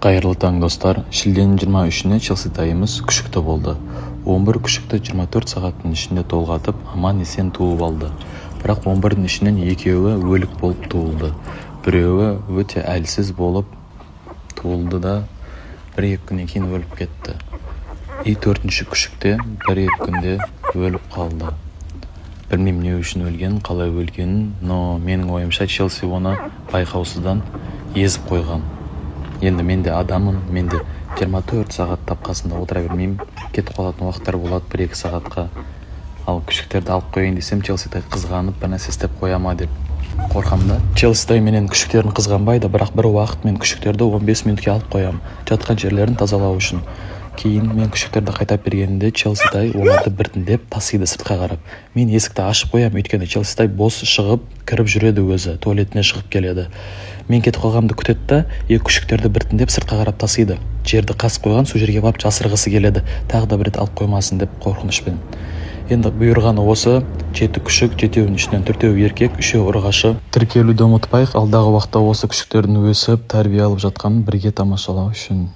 Қайырлы таң, достар! Шілденің 23-іне Челси тайымыз күшікті болды. 11 күшікті 24 сағаттың ішінде толғатып, аман-есен туып алды. Бірақ 11-дің ішінен екеуі өлік болып туылды, біреуі өте әлсіз болып туылды да, 1-2 күннен кейін өліп кетті. И төртінші күшік те 1-2 күнде өліп қалды. Білмеймін не үшін өлгенін, қалай өлгенін, но менің ойымша, Челси оны байқаусыздан езіп қойған. Енді мен де адаммын, мен де 24 сағаттап қасында отыра бермеймін, кетіп қалатын уақыттар болады 1-2 сағатқа. Ал күшіктерді алып қояйын десем, Челси тай қызғанып, бір нәрсе істеп қоя ма деп қорқамын да. Челси тай менен күшіктерін қызғанбайды, бірақ бір уақыт мен күшіктерді 15 минутке алып қоямын жатқан жерлерін тазалау үшін. Кейін мен күшіктерді қайтарып бергенімде, Челси тай оларды біртіндеп тасиды сыртқа қарап. Мен есікті ашып қоямын, өйткені Челси тай бос шығып кіріп жүреді, өзі туалетіне шығып келеді. Мен кетіп қалғанымды күтеді да, и күшіктерді біртіндеп сыртқа қарап тасиды. Жерді қазып қойған, сол жерге барып жасырғысы келеді, тағы да бір рет алып қоймасын деп қорқынышпен. Енді бұйырғаны осы: жеті күшік, жетеуінің ішінен төртеуі еркек, үшеуі ұрғашы. Тіркелуді ұмытпайық, алдағы уақытта осы күшіктердің өсіп, тәрбие алып жатқанын бірге тамашалау үшін.